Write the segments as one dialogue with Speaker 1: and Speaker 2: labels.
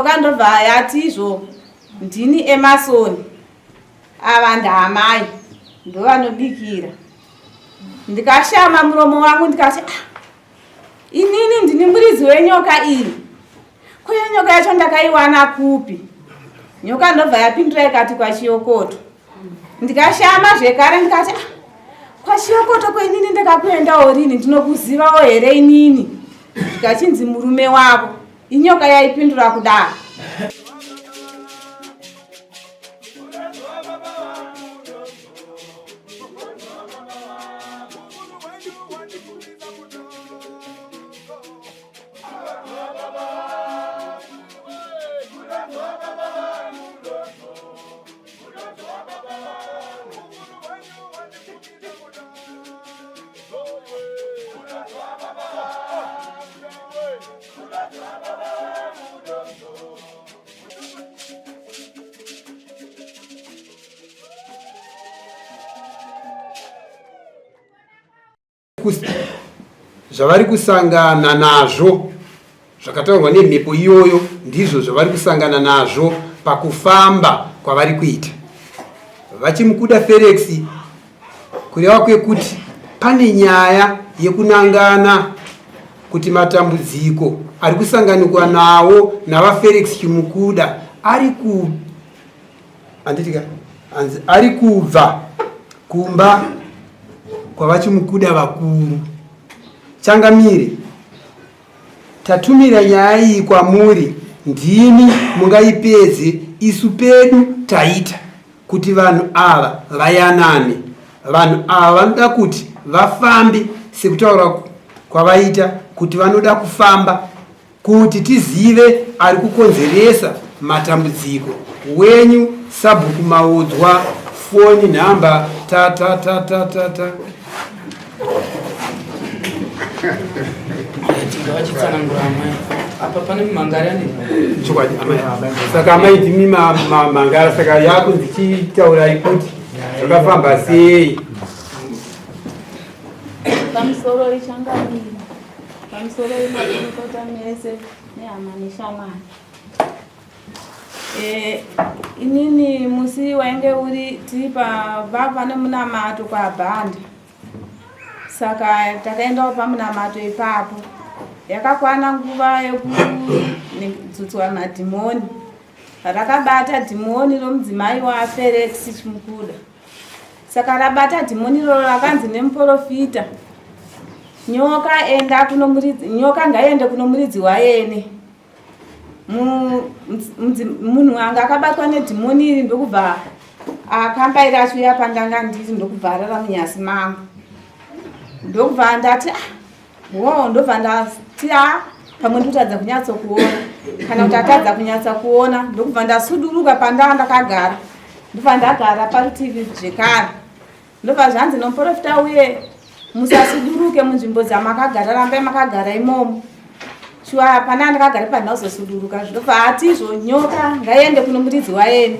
Speaker 1: Nyoka ndobva yati izvo ndini Emasoni ava ndaamai ndovanobikira. Ndikashama muromo wangu ndikati ah, inini ndini muridzi wenyoka iyi. Ko iyo nyoka yacho ndakaiwana kupi? Nyoka ndobva yapindura ikati kwaChiyokoto. Ndikashama zvekare ndikati ah, kwaChiyokoto kwenini ndakakuendawo rini ndinokuzivawo here inini? Zvikachinzi murume wako. Inyoka yaipindura kudaro.
Speaker 2: Zvavari kusangana nazvo zvakataurwa nemhepo iyoyo ndizvo zvavari kusangana nazvo pakufamba kwavari kuita vachimukuda Ferex, kureva kwekuti pane nyaya yekunangana kuti matambudziko ari kusanganikwa nawo navaFerex Chimukuda ari ku handitika hanzi ari kubva kumba kwavachimukuda vakuru. Changamire, tatumira nyaya iyi kwamuri, ndimi mungaipedze, isu pedu taita kuti vanhu ava vayanane. Vanhu ava vanoda kuti vafambe sekutaura kwavaita kuti vanoda kufamba kuti tizive ari kukonzeresa matambudziko. Wenyu sabhuku Maudzwa, foni nhamba ta ta ta ta ta ta.
Speaker 3: Tingavachitsanangura amai apa pane mumhangari ane
Speaker 2: chokwadi amai. Saka amai ndimi mamhangara, saka yakunzi chitaurai kuti zvakafamba sei.
Speaker 1: Pamusoro ichangamira pamusoro imakurukota mese nehama neshamwari. Eh, inini musi wainge uri tiri pava nemunamato kwabhanda, saka takaendawo pamunamato ipapo. Yakakwana nguva yekudzudzwa madhimoni, rakabata dhimoni romudzimai waFerex Chimukuda. Saka rabata dhimoni iroro rakanzi nemuporofita, nyoka enda kunomuridzi, nyoka ngaiende kunomuridzi wayene. Munhu anga akabatwa nedhimoni iri ndokubva akambaira achiuya pandanga ndiri, ndokubva arara munyasi mangu. Ndokubva ndati ah, wo, ndobva ndati a pamwe ndikutadza kunyatsokuona kana kuti atadza kunyatsa kuona. Ndokubva ndasuduruka pandanga ndakagara, ndobva ndagara parutivi zvekare. Ndobva zvanzi nomuporofita uye, musasuduruke munzvimbo dzamakagara, rambai makagara imomo. Shuwa pana ndakagara pandina kuzosuduruka. Ndobva atizvo nyoka ngaiende kuno muridzi wayene.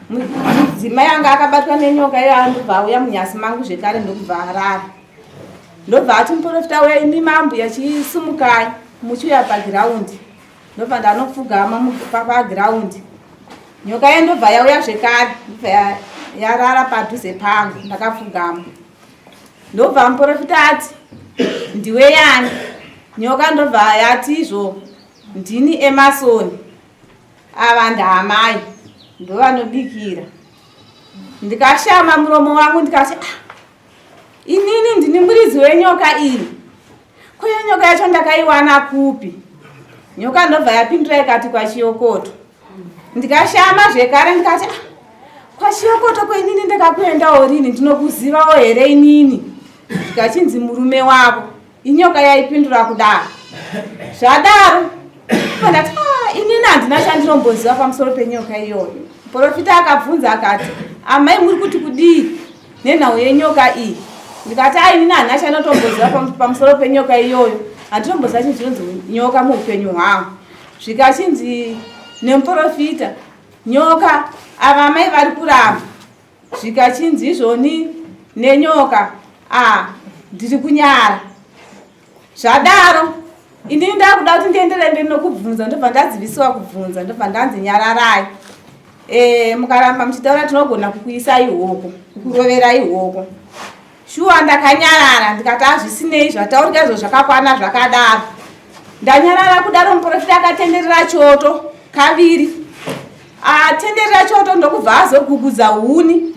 Speaker 1: Mudzimai anga akabatwa nenyoka iyo ndobva auya munyasi mangu zvekare, ndokubva arara. Ndobva ati muporofita uya, imi mambuya chisumukai muchiuya pagiraundi. Ndobva ndanopfugama pagiraundi, nyoka ye ndobva yauya zvekare, ndobva yarara padhuze pangu ndakapfugama. Ndobva muporofita ati ndiwe yani? Nyoka ndobva yati izvo ndini Emasoni ava ndaamai ndovanobikira. Ndikashama muromo wangu ndikati ah, inini ndini muridzi wenyoka iyi. Ko iyo nyoka yacho ndakaiwana kupi? Nyoka ndobva yapindura ikati kwaChiyokoto. Ndikashama zvekare ndikati ah, kwaChiyokoto kwenini ndakakuendawo rini ndinokuzivawo here inini? Zvikachinzi murume wako. Inyoka yaipindura kudaro. Zvadaro ndati ah, inini handina chandinomboziva pamusoro penyoka iyoyo. Muporofita akabvunza akati, amai muri kuti kudii nenhau yenyoka iyi? Ndikati a inini handina chandinotomboziva pamusoro penyoka iyoyo, handitomboziva chinhu chinonzi nyoka muupenyu hwangu. Zvikachinzi nemuporofita, nyoka ava amai vari kuramba. Zvikachinzi izvoni nenyoka, a ndiri kunyara. Zvadaro Inini ndakuda kuti ndienderere mberi nokubvunza ndobva ndadzivisiwa kubvunza ndobva ndanzi nyararai. E, mukaramba muchitaura tinogona kukuisai hoko, kukuroverai hoko. Shuwa ndakanyarara ndikati azvisinei zvataurika izvo zvakakwana zvakadaro. Ndanyarara kudaro muprofita akatenderera choto kaviri. Atenderera choto ndokubva azogugudza huni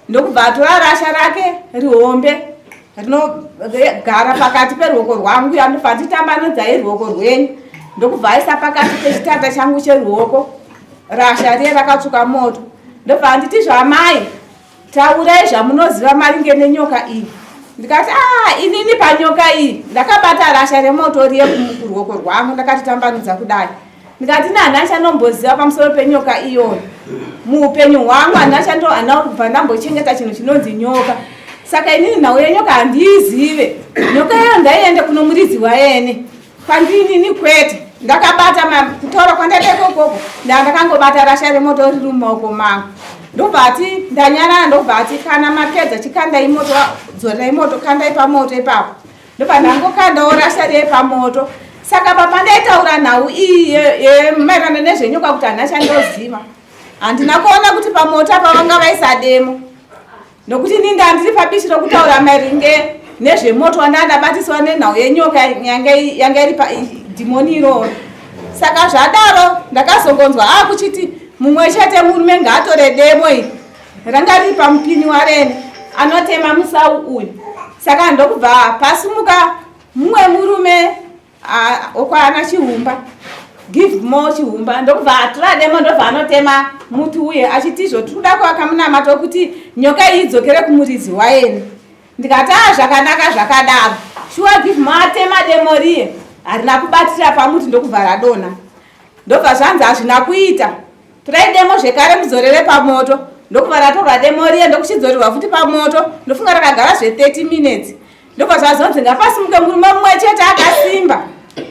Speaker 1: ndokubva atora rasha rake rihombe rinogara pakati peruoko rwangu yandobva nditambanudzai ruoko rwenyu ndokubva aisa pakati pechitata changu cheruoko rasha riye rakatsvuka moto ndobva anditi zvamai Taurai zvamunoziva maringe nenyoka iyi. Ndikati ah, inini panyoka iyi ndakabata rasha remoto riye kuruoko rwangu ndakati tambanudza kudai. Ndikati ini handina chanomboziva pamusoro penyoka iyoyo. Muupenyu hwangu handina chando handina kubva ndambochengeta chinhu chinonzi nyoka. Saka inini nhau yenyoka handiizive. Nyoka iyoyo ndaiende kuno muridzi wayene. Kwandinini kwete ndakabata kutaura kwandaita ikokoko ndakangobata rasha remoto riri mumaoko mangu ndobva ati ndanyarara ndobva ati kana mapedza chikandai moto dzorerai moto kandai pamoto ipapo ndobva ndangokandawo rasha riye pamoto saka papa ndaitaura nhau iyi yemaererano nezvenyoka kuti handina chandoziva handina kuona kuti pamoto apa vanga vaisa demo Nokuti ini ndandiri pabishi rokutaura maringe nezvemoto wandanga ndabatiswa nenhau yenyoka yanga iri padhimoni iroro. Saka zvadaro ndakazongonzwa akuchiti mumwe chete murume ngaatore demo iri ranga riri pamupini warene anotema musau uyu. Saka ndokubva pasumuka mumwe murume Ah, okwana chihumba give more chihumba ndokubva atora demo ndobva anotema muti uye achiti izvo tiri kuda kuvaka munamato wekuti nyoka iyi idzokere kumuridzi wayene ndikati a ah, zvakanaka zvakadaro shuwa give more atema demo riye harina kubatira pamuti ndokubva radonha ndobva zvanzi hazvina kuita torai demo zvekare mudzorere pamoto ndokubva ratorwa demo riye ndokuchidzorerwa futi pamoto ndofunga rakagara zve 30 minutes Ndobva zvazonzi ngapasimuke murume mumwe chete akasimba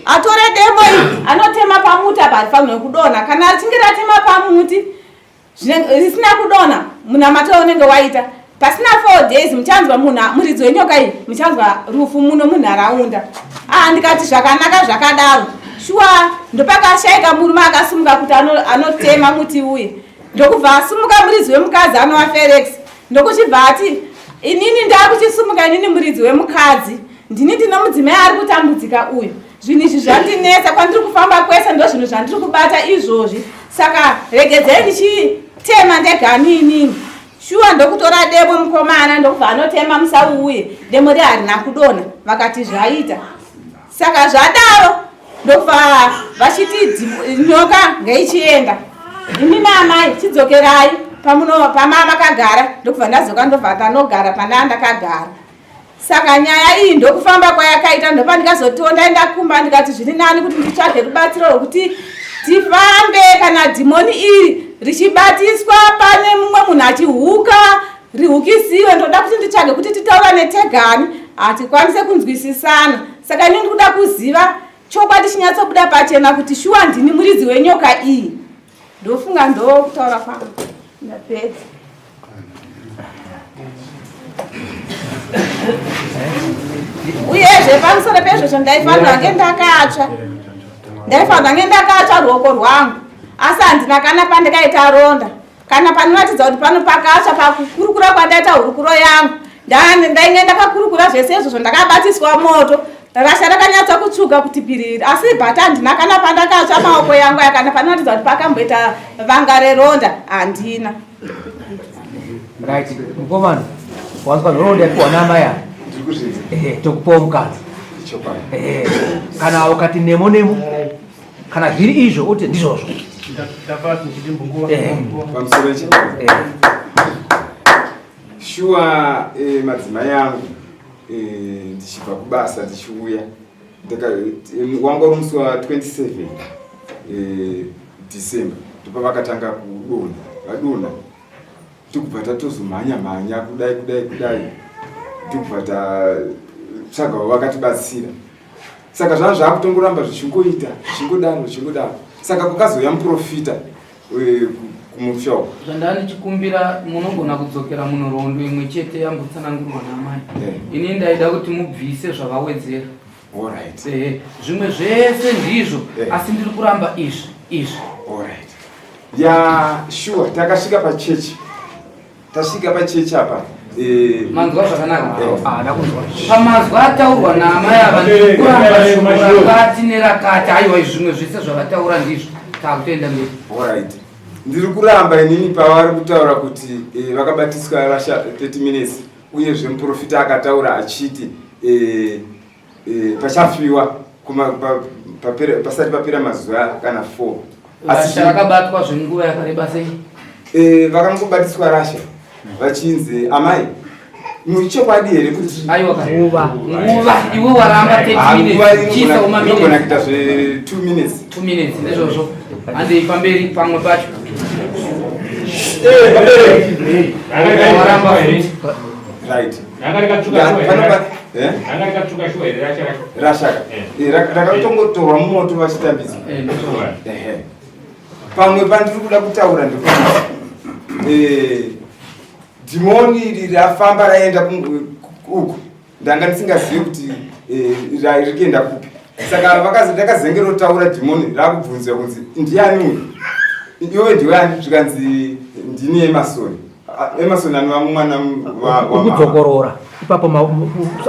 Speaker 1: atore demo iri anotema pamuti apa harifanirwe kudonha kana achinge ratema pamuti risina kudonha munamato unenge waita pasina four days muchanzwa munhu muridzi wenyoka iyi muchanzwa rufu muno munharaunda ah ndikati zvakanaka zvakadaro shuwa ndopakashaika murume akasimuka kuti anotema muti uye ndokubva asumuka muridzi wemukadzi anova ferex ndokuchibva ati inini ndakuchisumuka inini muridzi wemukadzi ndini ndino mudzimai ari kutambudzika uyu zvinhu izvi zvandinetsa kwandiri kufamba kwese ndo zvinhu zvandiri kubata izvozvi saka regedzei ndichitema ndegani inini shuwa ndokutora demo mukomana ndokubva anotema musauuye demo ri harina kudonha vakati zvaita Saka zvadaro ndobva vachiti nyoka ngaichienda imi maamai chidzokerai pamuno pama makagara ndokubva ndadzoka ndobva tanogara pandaa ndakagara saka nyaya iyi ndokufamba kwayakaita ndopa ndikazotiwo ndaenda kumba ndikati zviri nani kuti nditsvage rubatsiro rwekuti tifambe kana dhimoni iri richibatiswa pane mumwe munhu achihuka rihukisiwe ndoda kuti nditsvage kuti titaurane tegani hatikwanise kunzwisisana saka ini ndikuda kuziva chokwadi chinyatsobuda pachena kuti shuwa ndini muridzi wenyoka iyi ndofunga ndokutaura kwangu ndapedza uyezve pamusoro pezvozvo ndaifanirwa nge ndakatsva ndaifanirwa nge ndakatsva ruoko rwangu asi handina kana pandikaita ronda kana panoratidza kuti pano pakatsva pakukurukura kwandaita hurukuro yangu ndainge ndakakurukura zvese izvozvo ndakabatiswa moto rasha rakanyatsa kutsvuka kuti piriri asi but handina kana pandakatsva maoko yangu aya kana panoratidza kuti pakamboita vanga reronda handina
Speaker 4: right mukomana wanzwa nhoroondo yapiwa naamai ava tokupawo mukana kana ukati nemo nemo kana zviri izvo uti ndizvozvo
Speaker 5: pamusoro ichi shuwa eh, madzimai angu eh, ndichibva kubasa ndichiuya eh, wanga uri musi wa 27 december ndopavakatanga kudonha vadonha ndikubva tatozomhanya mhanya kudai kudai kudai ndikubva tatsvagawo vakatibatsira saka zvava zvakutongoramba zvichingoita zvichingodaro zvichingodaro saka kukazouya muprofita eh, kumusha uko
Speaker 3: zvandaa ndichikumbira munogona kudzokera munhoroondo imwe chete yambotsanangurwa naamai eh. ini ndaida kuti mubvise zvavawedzera.
Speaker 5: Alright.
Speaker 3: Ehe, zvimwe zvese ndizvo
Speaker 5: Eh.
Speaker 3: asi ndiri kuramba izvi izvi.
Speaker 5: Alright. Ya, sure, takasvika pachechi. Tasvika pachechi apa. Eh,
Speaker 3: Manzwa zvakanaka.
Speaker 5: Eh.
Speaker 4: Ah, ndakunzwa.
Speaker 3: Pamazwi ataurwa naamai ava ndiri kuramba shoko rakati nerakati. Aiwa, izvi zvimwe zvese zvavataura ndizvo. Takutoenda mberi.
Speaker 5: Alright. Ndiri kuramba inini pavari kutaura kuti eh, vakabatiswa rasha 30 minutes uyezve muprofita akataura achiti eh, eh, pachafiwa kuma, pa, papera, pasati papera mazuva kana 4
Speaker 3: Rasha rakabatwa zvenguva yakareba sei?
Speaker 5: Eh, vakangobatiswa rasha vachinzi amai muchokwadi here kuti
Speaker 3: Aiwa ka.
Speaker 4: Nguva.
Speaker 3: Nguva iwe waramba 30
Speaker 5: Ah, nguva
Speaker 3: minutes. Chisa uma
Speaker 5: inogona
Speaker 3: minutes.
Speaker 5: kuita zve 2 minutes
Speaker 3: 2 minutes ndizvozvo. Handei pamberi pamwe pacho. Waramba futi.
Speaker 5: right
Speaker 6: Ranga rikatsvuka
Speaker 5: Ya,
Speaker 6: shuwa here
Speaker 5: panopa-
Speaker 6: racho?
Speaker 5: eh?
Speaker 6: Ranga rikatsvuka shuwa here racho racho?
Speaker 5: rashaka
Speaker 6: Eh.
Speaker 5: Eh, rakatongotorwa mumoto vachitambisa
Speaker 3: Eh, ndizvozvo.
Speaker 5: Ehe. Pamwe pandiri kuda kutaura ndekuti eh, dhimoni iri rafamba raenda uku ndanga ndisingazivi kuti eh, riri kuenda kupi saka ndakazenge rotaura dhimoni rakubvunzwa kunzi ndiani uyu iwe ndiwe ani zvikanzi ndini emasoni Emasoni anova mwana wamama.
Speaker 4: Ukudzokorora. Ipapo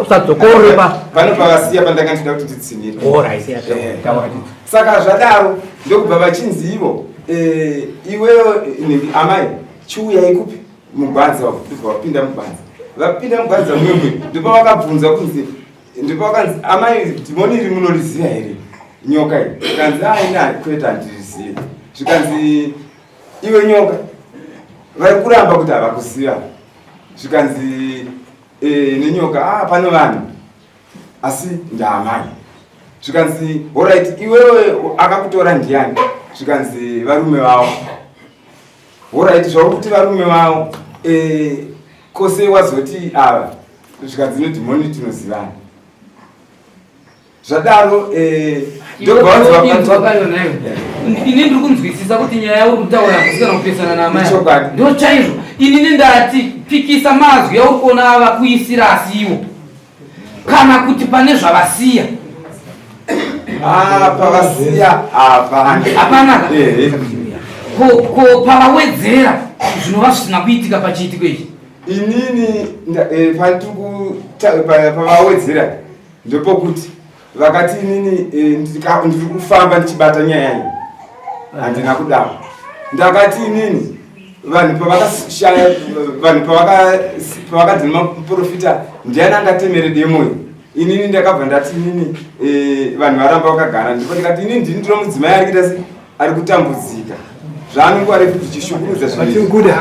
Speaker 4: usadzokorore pa.
Speaker 5: Pano pavasiya pandanga ndida kuti nditsinire.
Speaker 4: Alright.
Speaker 5: Eh.
Speaker 4: Taura titi.
Speaker 5: Saka zvadaro ndokubva vachinzi ivo eh, iwewe eh, amai chiuyai kupi mugwanza ndobva vapinda mugwanza vapinda mugwanza mwemwe ndipo vakabvunza kunzi ndipo vakanzi amai dhimoni iri munoriziva here nyoka iyi zvikanzi aina kwete handirizivi zvikanzi iwe nyoka vari kuramba kuti havakuziva zvikanzi eh, nenyoka ah, pano vanhu asi ndaamai zvikanzi horit iwewe akakutora ndiani zvikanzi varume vavo horit zvauri kuti varume vavo e, kose wazoti ava zvikanzi nedhimoni tinozivana zvadaro eh, ndobva vanzi
Speaker 3: Inzwa
Speaker 5: vabata-
Speaker 3: kayo nayo. Ini ndiri kunzwisisa kuti nyaya yauri kutaura hakusi kupesana naamai.
Speaker 5: Ichokwadi.
Speaker 3: Ndo chaizvo. Inini ndati pikisa mazwi auri kuona ava kuisira asiwo. Kana kuti pane zvavasiya.
Speaker 5: Ah, pavasiya hapana
Speaker 3: Hapana ka?
Speaker 5: Ehe.
Speaker 3: Ko pavawedzera zvinova zvisina kuitika pachiitiko ichi.
Speaker 5: Inini eh, pavawedzera ndopokuti vakati inini eh, ndiri kufamba ndichibata nyaya iyi handina kudaro ndakati inini vanhu pavakashaya vanhu pavakadzi nemaprofita ndiani angatemere demo iyi inini ndakabva ndati inini eh, vanhu varamba vakagara ndipo ndikati inini ndini ndino mudzimai ari kuita se ari kutambudzika zvaanonguva refu zvichishukurudza zvinhu izvi.
Speaker 2: Vachimukuda.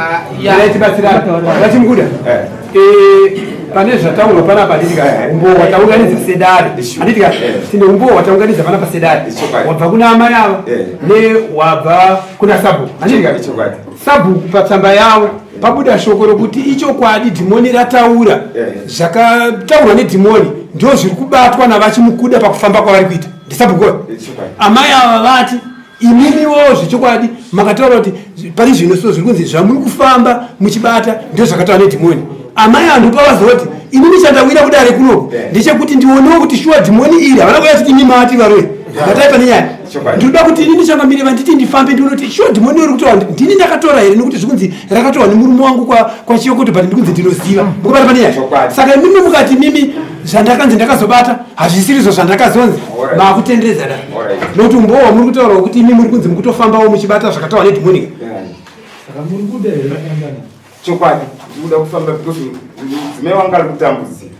Speaker 3: Ya.
Speaker 2: Tibatsirana. Vachimukuda.
Speaker 5: Eh.
Speaker 2: Eh, pane zvataurwa panapa handiti ka
Speaker 5: Eh.
Speaker 2: umbowo wataunganidza sedare
Speaker 5: Ishu.
Speaker 2: handiti ka
Speaker 5: Eh.
Speaker 2: tine umbowo wataunganidza panapa sedare
Speaker 5: Ichokwadi.
Speaker 2: wabva kuna amai ava
Speaker 5: Eh.
Speaker 2: newabva kuna sabhuku handiti ka
Speaker 5: Ichokwadi.
Speaker 2: sabhuku patsamba yavo pabuda shoko rokuti ichokwadi dhimoni rataura
Speaker 5: Eh.
Speaker 2: zvakataurwa nedhimoni ndo zviri kubatwa navachimukuda pakufamba kwavari kuita ndisabhuku
Speaker 5: Ichokwadi.
Speaker 2: amai ava vati imimiwo zvechokwadi makataura kuti pari zvino so zviri kunzi zvamuri kufamba muchibata ndo zvakataura nedhimoni amai ava ndopavazoti inini chandawira kudare kunoku
Speaker 5: Eh.
Speaker 2: ndechekuti ndionewo kuti shuwa dhimoni iri havana kuya kuti imi mati varoyi batai pane nyaya
Speaker 5: Chokwadi.
Speaker 2: ndinoda kuti inini changamire vanditi ndifambe ndione kuti shuwa dhimoni iri kutorwa ndini ndakatora here nekuti zvikunzi rakatorwa nemurume wangu kwachiyokoto but ndikunzi ndinoziva mukubata pane nyaya
Speaker 5: Chokwadi.
Speaker 2: saka imimi mukati mimi zvandakanzi ndakazobata hazvisirizvo zvandakazonzi
Speaker 5: Alright.
Speaker 2: makutendereza dare
Speaker 5: Alright.
Speaker 2: nokuti umbowo wamuri kutaura wekuti imi muri kunzi mukutofambawo muchibata zvakataurwa nedhimoni
Speaker 5: Yeah.
Speaker 7: Saka muri kuda here vatangana?
Speaker 5: Chokwadi ndikuda kufamba because mudzimai wangu ari kutambudzika.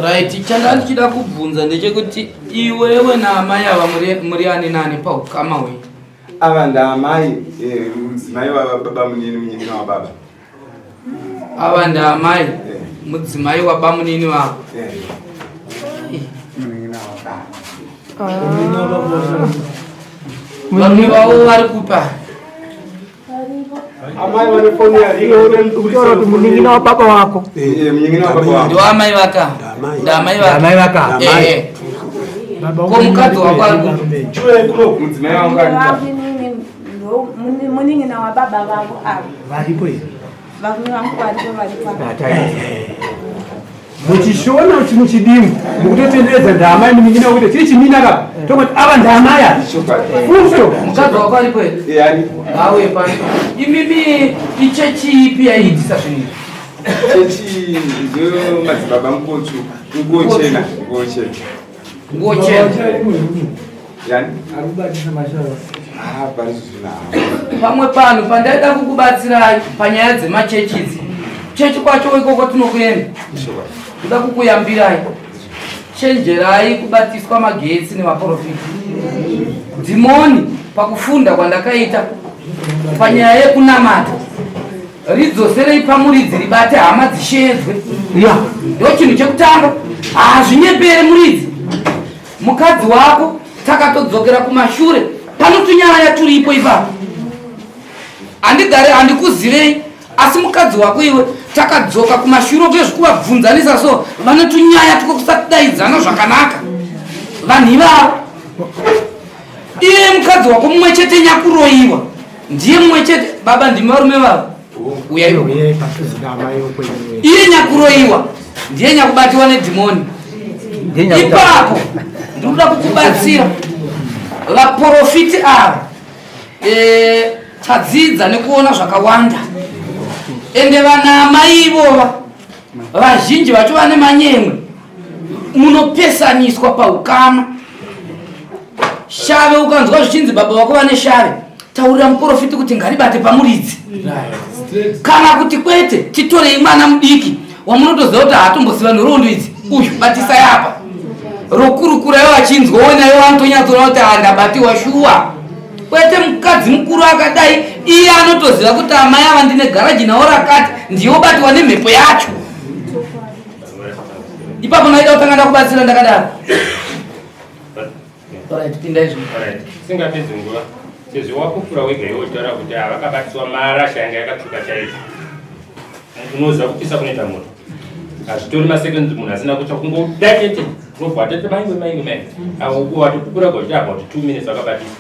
Speaker 3: Right, chanda ndichida kubvunza ndechekuti iwewe naamai ava muri ani nani paukama hwenyu?
Speaker 5: Ava ndaamai eh, mudzimai wababa munini munyinina wababa.
Speaker 3: Ava ndaamai
Speaker 5: Eh.
Speaker 3: mudzimai wabamunini vako.
Speaker 5: Eh.
Speaker 3: Varume vavo vari kupa.
Speaker 2: Amai vane foni
Speaker 4: Kutaura kuti munin'ina wababa wako.
Speaker 5: Eh, munyinina wababa wangu.
Speaker 3: Ndoamai vaka.
Speaker 2: Ndaamai.
Speaker 3: Ndaamai vaka.
Speaker 4: Amai vaka.
Speaker 3: Eh, eh. Ko mukadzi wako ari kupi?
Speaker 5: Mudzimai wangu ari kupa.
Speaker 1: Vangu inini munin'ina wababa vavo ava
Speaker 2: Varipo here?
Speaker 1: varume vangu varipo vari pa
Speaker 4: Taita.
Speaker 2: Muchishona muchidimbu mukutotenderedza ndaamai munin'ina wekuti chiri chimina ka tongoti ava ndaamai ava. Full stop.
Speaker 3: Mukadzi wako aripo here?
Speaker 5: Eh, aripo.
Speaker 3: Ngauye pano. Imimi ichechi ipi yaiitisa zvinhu izvi?
Speaker 5: Chechi ndiyo madzibaba Mukotsvuku. Nguochena, nguochena.
Speaker 3: Nguochena.
Speaker 5: Yani?
Speaker 7: Arikubatisa mashava.
Speaker 5: Ah, pari zvino.
Speaker 3: Pamwe panhu pandaida kukubatsirai panyaya dzemachechi idzi. Chechi kwacho ikoko tinokuenda. Ndoda kukuyambirai. Chenjerai kubatiswa magetsi nemaporofita. Dhimoni pakufunda kwandakaita panyaya yekunamata ridzoserei pamuridzi ribate hama dzishedzwe. Ndo chinhu chekutanga. Hazvinyepere muridzi. Mukadzi wako takatodzokera kumashure pano tunyaya turipo ipapo. Handigare handikuzivei asi mukadzi wako iwe takadzoka kumashure kuye zvikuvabvunzanisa so vane tunyaya twokusadaidzana zvakanaka vanhu ivavo. Iye mukadzi wako mumwe chete nyakuroiwa ndiye mumwe chete baba ndimi varume vavo uyai iye nyakuroiwa ndiye nyakubatiwa nedhimoni ipapo ndinoda kukubatsira vaporofiti ava e, tadzidza nekuona zvakawanda ende vana amai ivova vazhinji vacho vane manyemwe munopesaniswa paukama shave ukanzwa zvichinzi baba vako vane shave taurira muporofiti kuti ngaribate pamuridzi kana kuti kwete titorei mwana mudiki wamunotoziva kuti haatombosiva nhoroondo idzi uyu batisai apa rokurukura iwo achinzwa wonayo vanotonyatsoona kuti handabatiwa shuwa kwete mukadzi mukuru akadai iye anotoziva kuti amai ava ndine garaji nawo rakati ndiye obatiwa nemhepo yacho ipapo ndaida kutanga ndakubatsira ndakadaro Alright, pinda izvo.
Speaker 6: Alright. Singapedzi nguva. Sezvo wakupfura wega iwe uchitaura kuti ah, vakabatiswa marasha yanga yakatsvuka chaizvo. Unoziva kupisa kunoita moto. Hazvitori maseconds munhu asina kutsva kungoda chete. Unobva watete maiwe maiwe maiwe. Avo watopupura gochita about 2 minutes vakabatisa.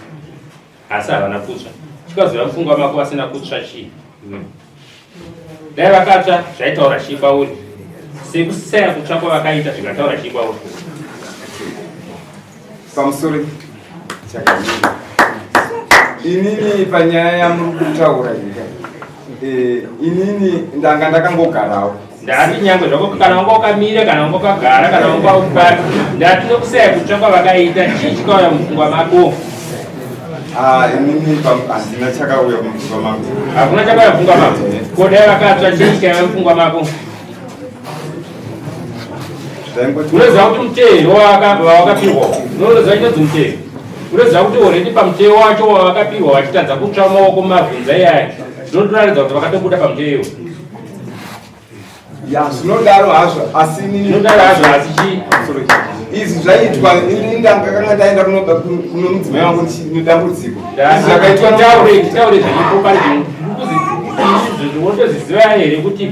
Speaker 6: Asi havana kutsva. Chikaziva mupfungwa mako vasina kutsva chii? Dai vakatsva zvaitaura chii kwauri? Sekusaya kutsva kwavakaita zvikataura chii kwauri?
Speaker 5: Pamusoro chakanaka. Inini panyaya yamuri kutaura nyika eh, inini ndanga ndakangogarawo
Speaker 6: ndati nyangwe zvako kana wanga wakamira kana wanga wakagara kana wanga wakubata ndati nokusaya kutsva kwavakaita chii chikauya mupfungwa mako
Speaker 5: Ah, inini handina chakauya mupfungwa mangu.
Speaker 6: Hakuna chakauya mupfungwa mako. Ko dai vakatsva chii chikauya mupfungwa mako? Unoziva kuti muteyo wawakapihwa unoziva chinonzi muteyo unoziva kuti already pamuteyo wacho wawakapihwa vachitadza kutsva maoko mavhunza iyaya zvinotoratidza kuti vakatobuda pamuteyo
Speaker 5: Ya, zvinodaro hazvo asi inini
Speaker 6: zvinodaro hazvo asi chii?
Speaker 5: Sorry. Izvi zvaitwa ini ndanga kanga ndaenda kuno kuno mudzimai wangu nedambudziko. Izvi zvakaitwa
Speaker 6: taure taure zviripo pari zvino. Wotozviziva here kuti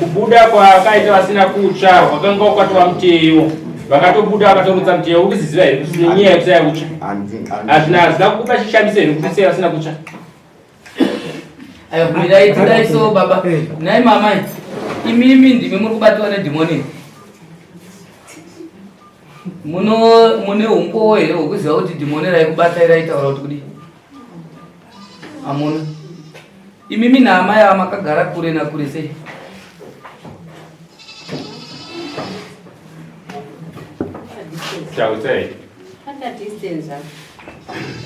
Speaker 6: kubuda kwakaita vasina kutsva kwakanga kwatova muteyo vakatobuda vakatorutsa muteyo ukuziziva here kuti nenyaya yekusaya kutsva hazvina hazvina kukupa chishamiso here kuti sei vasina kutsva
Speaker 3: Ayo mirai tidai so baba. Nhai mama imimi ndimi muri kubatiwa nedhimoni. Muno mune umbowo here hwekuziva kuti dhimoni raikubatai raitaura kuti kudii? Hamuna. Imimi naamai ava makagara kure nakure sei?
Speaker 6: Chautai.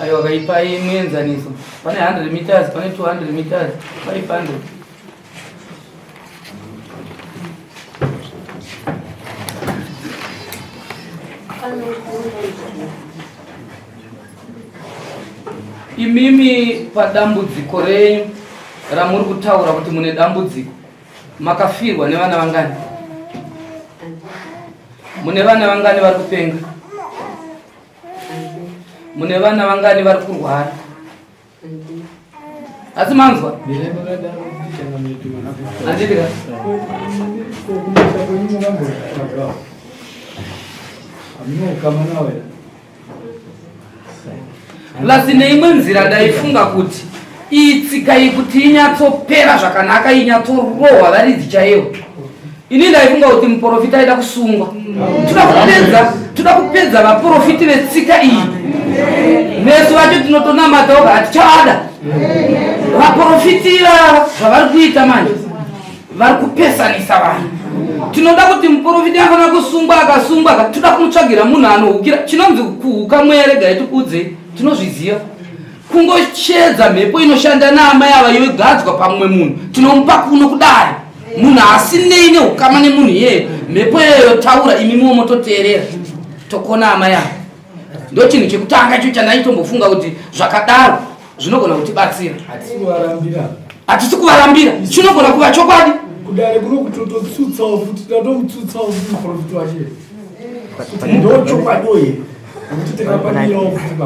Speaker 3: Aiwa kaipai muenzaniso. Pane 100 meters, pane 200 meters, 500. Imimi padambudziko renyu ramuri kutaura kuti mune dambudziko makafirwa nevana vangani? Mune vana vangani vari kupenga? Mune vana vangani vari kurwara? Asi manzwa? Handiti ka? Plus neimwe nzira ndaifunga kuti iyi tsika iyi kuti inyatsopera zvakanaka inyatsorohwa varidzi chaivo. Ini ndaifunga kuti muprofita aida kusungwa. Toda kupedza, toda kupedza vaprofiti vetsika iyi. Nesu vacho tinotonamatawo hatichavada. Vaprofiti ivava zvavari kuita manje vari kupesanisa vanhu. Tinoda kuti muprofiti anofanira kusungwa akasungwa, toda kumutsvagira munhu anohukira. Chinonzi kuhuka mweya regai tikuudzei, tinozviziva. Kungochedza mhepo inoshanda naamai ava yogadzwa pamwe munhu tinomupa kuno kudare munhu asinei neukama nemunhu iyeye mhepo iyoyo yotaura imi muwo mototeerera tokona amai ava ndo chinhu chekutanga icho chandaitombofunga kuti zvakadaro zvinogona kutibatsira hatisi kuvarambira chinogona kuva chokwadi
Speaker 7: kudare kuno kutototsutsawo futi tatomutsutsawo futi muprofiti wacho ndo chokwadi oye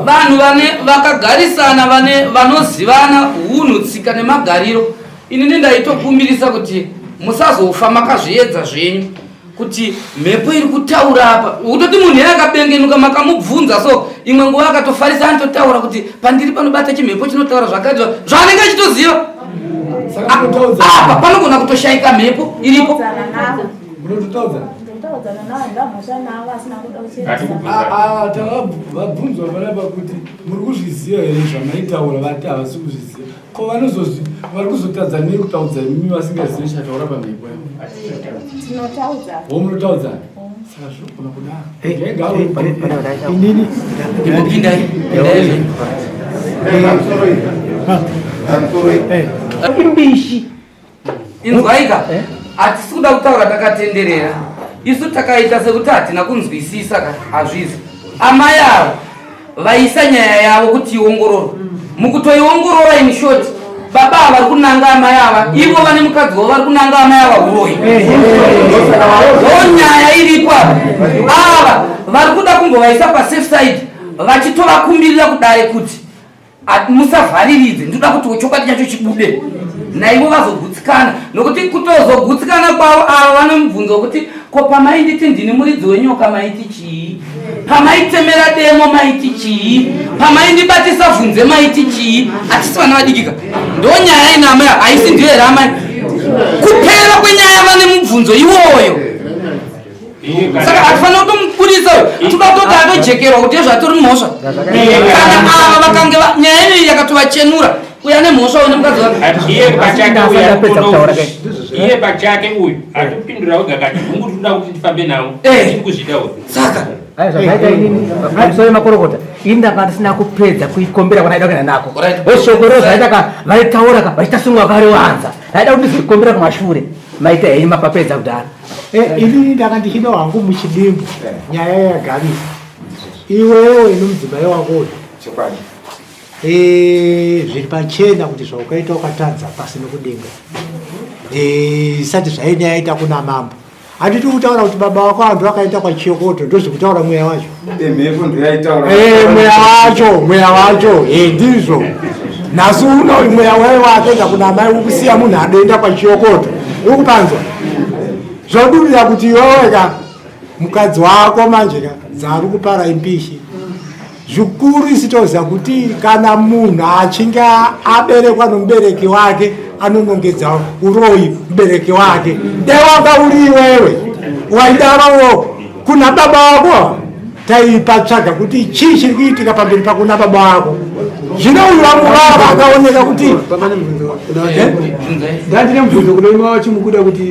Speaker 3: Vanhu vane vakagarisana vane vanozivana hunhu tsika nemagariro. Inini ndaitokumbirisa kuti musazofa makazviedza zvenyu kuti mhepo iri kutaura apa utoti munhu iye akabengenuka makamubvunza so imwe nguva akatofarisa anototaura kuti pandiri panobata chimhepo chinotaura zvakati zvaanenge achitoziva apa panogona kutoshaika mhepo iripo.
Speaker 7: Vabvunzwa panapa kuti muri kuzviziva here zvamaitaura vati havasi kuzviziva ko vanozozvi vari kuzotadza nei kutaudza imimi vasingazivi chataura pamhepo o munotaudza saka zvinogona
Speaker 2: kudaroinini
Speaker 3: imbishi Inzwaika, eh? Hatisi kuda kutaura takatenderera. Isu takaita sekuti hatina kunzwisisa ka hazvizi. Amai ava vaisa nyaya yavo kuti iongororwe. Mukutoiongorora in short, baba ava vari kunanga amai ava, ivo vane mukadzi wavo vari kunanga amai ava huroyi. Ndo nyaya iripo apa. Ava vari kuda kumbovaisa pa safe side vachitovakumbirira kudare kuti Musavhariridze, ndinoda kuti chokwadi chacho chibude naivo vazogutsikana nokuti kutozogutsikana kwavo ava vane mubvunzo wekuti ko pamainditi ndini muridzi wenyoka maiti chii pamaitemera demo maiti chii pamaindibatisa vhunze maiti chii hatisi vana vadikika ndonyaya ina amai haisi ndiyo here amai kupera kwenyaya vane mubvunzo iwoyo saka hatifanira kutomubudisa uyu toda kutoti atojekerwa kuti ezvatori mhosva kana ava vakange nyaya inoyi yakatovachenura uyo ane mhosva uyu nemukadzi wake
Speaker 6: iye pachake uyu iye pachake uyu atopindura wega kati hungu tinoda kuti tifambe nawo eh. tiri kuzvida uyu
Speaker 3: saka
Speaker 4: Ayo zvakaita inini pamusoro yemakorokota ini ndanga ndisina kupedza kuikombera kwanaida kuenda nako shoko ro zvaita ka vaitaura ka vachiita sungwa vakariwanza ndaida kuti ndizoikombera kumashure maita henyu mapapedza kudhara
Speaker 8: Eh, ini ndanga ndichida hangu muchidimbu nyaya yagarisa iwewe nomudzimai wako uyu
Speaker 5: Chokwadi.
Speaker 8: Eh, zviri pachena kuti zvaukaita ukatadza pasi nokudenga Eh, isati zvaini yaita kuna mambo handiti kutaura kuti baba wako antu akaenda kwachiyokoto ndozvikutaura mweya wacho
Speaker 5: Mhepo ndoyaitaura.
Speaker 8: Eh, mweya wacho mweya wacho Eh, ndizvo nhasi uno mweya wayo wakaenda kuna mai ukusiya munhu adoenda kwachiyokoto ukupanzwa Zvodurira kuti iwewe ka mukadzi wako manje ka dzaari kupara imbishi zvikuru isi toziva kuti kana munhu achinge aberekwa nomubereki wake anonongedza uroyi mubereki wake dai wanga uri iwewe waidarowo kuna baba wako taipatsvaga kuti chii chiri kuitika pamberi pako nababa wako zvino uyu wamurava akaoneka kuti
Speaker 2: ndandine mubvunzo kune imwe wachimukuda kuti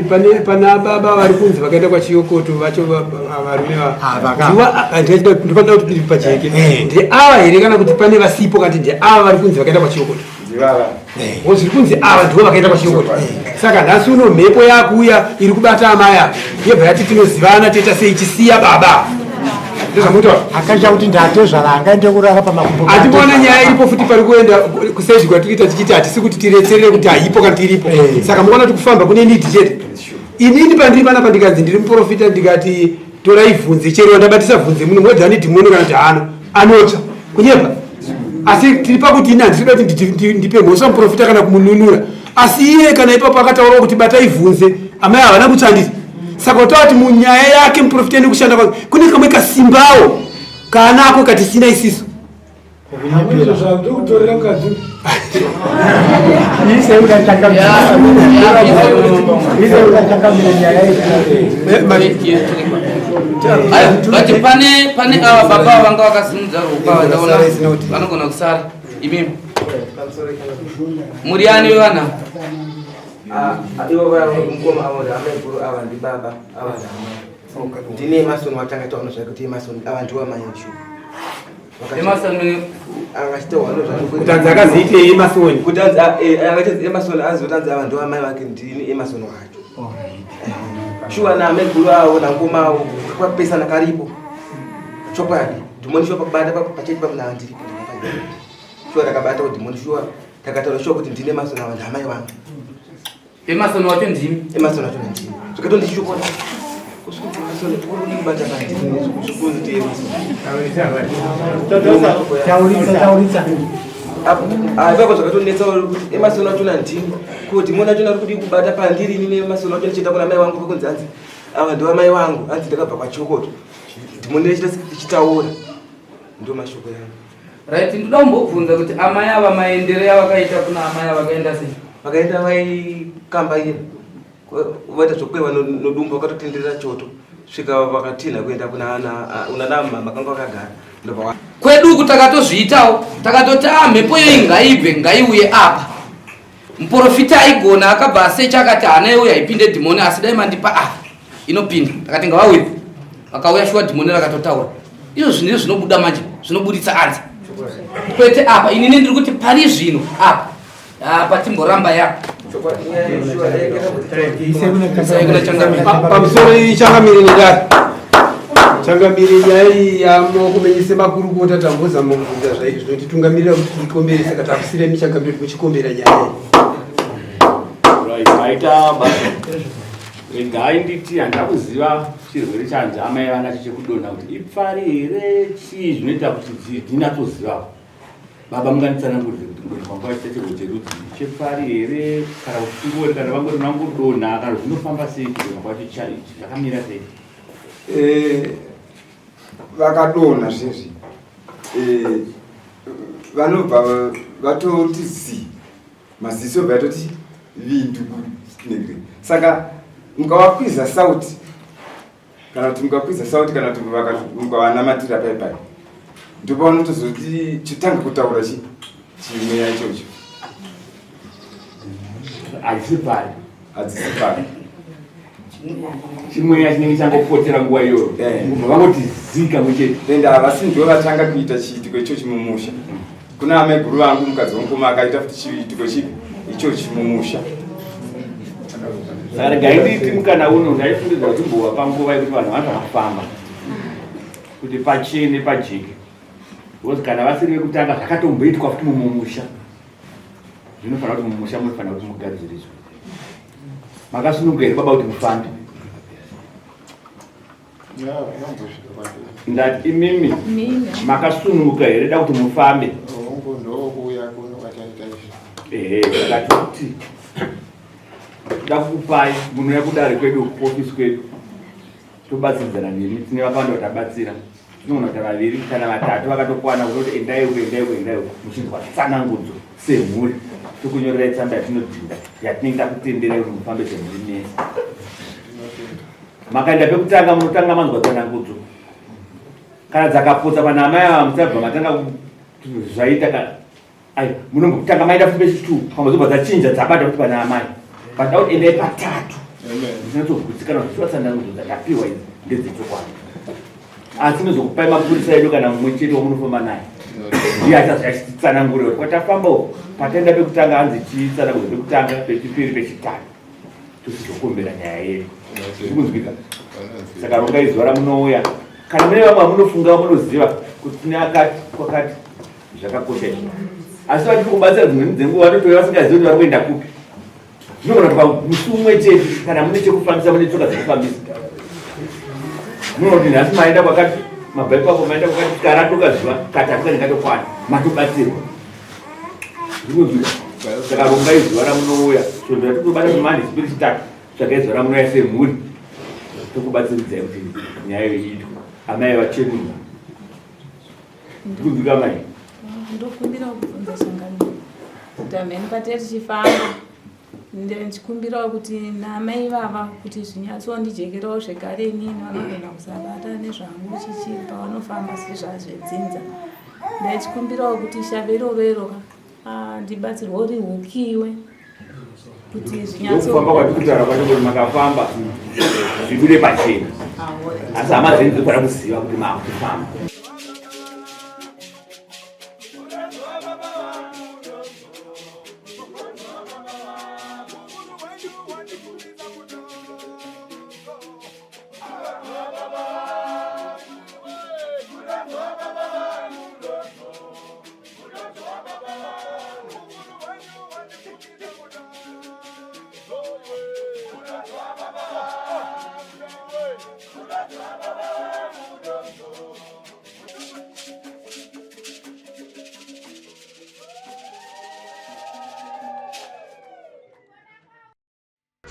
Speaker 2: pana baba vari kunzi vakaenda kwachiyokoto vacho varume vavandinoda kuti pajeke eh. ndeava here kana kuti pane vasipo kana kuti ndeava vari kunzi vakaenda kwachiyokoto Eh. Zviri kunzi ava ndivo vakaenda kwachiyokoto eh. saka nhasi uno mhepo yakuuya iri kubata amai ava yebva yati tinozivana toita sei chisiya baba ndozvamunotaura
Speaker 8: akaita kuti ndatezvara angaende kurara pamakumbo
Speaker 2: ationa nyaya iripo futi pari kuenda kusaidi kwatiri kuita tichiti hatisi kuti tiretserere kuti haipo kana tiripo eh. saka mukaona kuti kufamba kune nidi chete inini pandiri panapa ndikanzi ndiri muprofita ndikati torai vhunze chero wandabatisa vhunze muno mwedzi ane dhimoni kana kuti haana anotsva kunyepa asi tiri pakuti ini handisi kuda kuti ndipe mhosva muprofita kana kumununura asi iye kana ipapo akataurawo kuti batai vhunze amai havana kutsva saka kutaura kuti munyaya yake muprofita ende kushanda kwake kune kamwe kasimbawo kaanako katisina isisu.
Speaker 3: But pane pane ava baba vanga vakasimudza ruoko ava ndaona vanogona kusara imimi muri ani vana
Speaker 9: ivo mukoma avo ndamaiguru ava ndibaba ava ndamai ndine emasoni watanga taona zvake kuti emasoni ava ndiwo amai shu
Speaker 2: Kutanzi akaziitei Emasoni?
Speaker 9: Kutanzi akachinzi Emasoni azotanzi ava ndiwo amai vake ndini Emasoni wacho. Shuwa na amai guru avo nangoma avo kwapesana karipo. Chokwadi dhimoni shuwa pakubata pachechi pamuna ndiripo. Shuwa takabata kuti dhimoni shuwa takataura shuwa kuti ndine Emasoni ava ndamai vangu.
Speaker 3: Emerson wacho ndimi.
Speaker 9: Emerson wacho ndimi. Zvakatondishukona. Ipapo zvakatonetsa kuti Emerson wacho ndimi. Kuti mwana wacho ari kudii kubata pandiri ini Emerson wacho ndichienda kuna mai vangu kunzi hanzi ava ndivo mai vangu hanzi ndakabva kwaChokoto. Ndimone ndichitaura. Ndo mashoko yangu.
Speaker 3: Right, ndoda kumbobvunza kuti amai ava maendero yavakaita kuna amai ava vakaenda sei?
Speaker 9: Vakaenda vaikambaira vaita zvokweva nodumbu vakatotenderera choto svika vakatinha kuenda kuna ana mama kanga vakagara ndobva
Speaker 3: Kwedu uku takatozviitawo, takatoti a mhepo iyoyi ngaibve ngaiuye apa. Muporofita aigona akabva asecha akati hana yeuya haipinde dhimoni asi dai mandipa apa inopinda. Takati ngavauye. Vakauya shuwa dhimoni rakatotaura. Izvo zvinhu zvinobuda manje zvinoburitsa anza. Kwete apa inini ndiri kuti pari zvino apa apa timboramba ya.
Speaker 2: Pamusoro iyi changamire nedare. Changamire nyaya iyi yamokumenyese makurukota tambozama kubvunza zvaizvi zvinotitungamirira kuti tiikombere saka takusira imi changamire kuti muchikombera nyaya iyi.
Speaker 10: Right, maita basa. Regai nditi handina kuziva chirwere chanzi amai vanacho chekudonha kuti ipfari here chii zvinoita kuti ndinatsozivawo. Baba munganditsanangurire kuti kudonha kwanga vachiita chirwere cherudzi chepfari here kana kuti chingori kana vangori vangodonha kana zvinofamba sei kudonha kwacho zvakamira sei?
Speaker 5: Eh, vakadonha zvezvi eh, vanobva vatoti zi maziso obva atoti vindu kunegre saka mukavakwiza sauti kana kuti mukakwiza sauti kana kuti mukavanamatira pai pai ndopavanotozoti chitanga kutaura chi chimweya ichocho
Speaker 10: hadzisi pari
Speaker 5: hadzisi pari
Speaker 10: chimweya chinenge changopotera nguva iyoyo eh. kubva vangoti zika muchete
Speaker 5: ende havasi ndivo vatanga kuita chiitiko ichochi mumusha kuna amaiguru vangu mukadzi womukoma akaita futi chiitiko chipi ichochi mumusha
Speaker 10: saka regai ndiiti mukana uno ndaifungidzwa kuti mbova panguva yekuti vanhu vanofanira kufamba kuti pachene pajeke because kana vasiri vekutanga zvakatomboitwa futi mumusha zvinofanira kuti mumusha munofanira kuti mugadziriswe makasununguka here baba kuti mufambe ndati imimi makasununguka here da kuti mufambe ehe ndati kuti da kukupai munouya kudare kwedu kuofisi kwedu tobatsiridzana nemi tine vakawanda vatabatsira tinogona kuita vaviri kana vatatu vakatokwana kutoti endai uko endai uko endai uko muchinzwa tsanangudzo semhuri tokunyorerai tsamba yatinodhinda yatinenge takutenderai kuti mufambe semhuri mese makaenda pekutanga munotanga manzwa tsanangudzo kana dzakapotsa pana amai ava musabva matanga zvaita kana ai munombotanga maenda futi pechitu pamwe dzobva dzachinja dzabata kuti pana amai but out endai patatu ndinatsogudzikana kuti shuwa tsanangudzo dzatapiwa idzi ndedzechokwadi asi nozokupai mapurisa edu kana mumwe chete wamunofamba naye ndiye achazviachitsanangurira kuti kwatafamba uku pataenda pekutanga hanzi chitsanangudzo pekutanga pechipiri pechitatu tosizokumbira nyaya yedu zvikunzwika saka rongai zuva ramunouya kana mune vamwe vamunofunga vamunoziva kuti tine akati kwakati zvakakosha izvi asi vatiri kubatsira dzimweni dzenguva vanotouya vasingazivi kuti vari kuenda kupi zvinogona kuti musi umwe chete kana mune chekufambisa mune tsoka dzekufambisa munoona kuti nhasi maenda kwakati mabva ipapo maenda kwakati karatoka zuva katatu kanenge katokwana matobatsirwa zvikunzwika saka rongai zuva ramunouya svondo ratitobata kumande chipiri chitatu tsvagai zuva ramunouya semhuri tokubatsiridzai kuti nyaya iyo iitwe amai vachenurwa ndikunzwika mai
Speaker 1: ndokumbira kubvunza changamire. Kuti hamheni patee tichifamba ndichikumbirawo kuti naamai ivava kuti zvinyatsondijekerawo zvekare inini vanogona kusabata nezvangu chichi pavanofamba sezvazvedzinza. Ndaichikumbirawo kuti shave iroro iro ah, ndibatsirwewo rihukiwe kuti
Speaker 10: zvinyatsofamba kwatiri kutaura kwacho kuti makafamba zvibude pachena asi hama dzenyu dzinofanira kuziva kuti makufamba.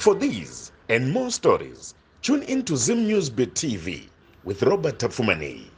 Speaker 11: For these and more stories, tune in to Zim News Bit TV with Robert Tafumani.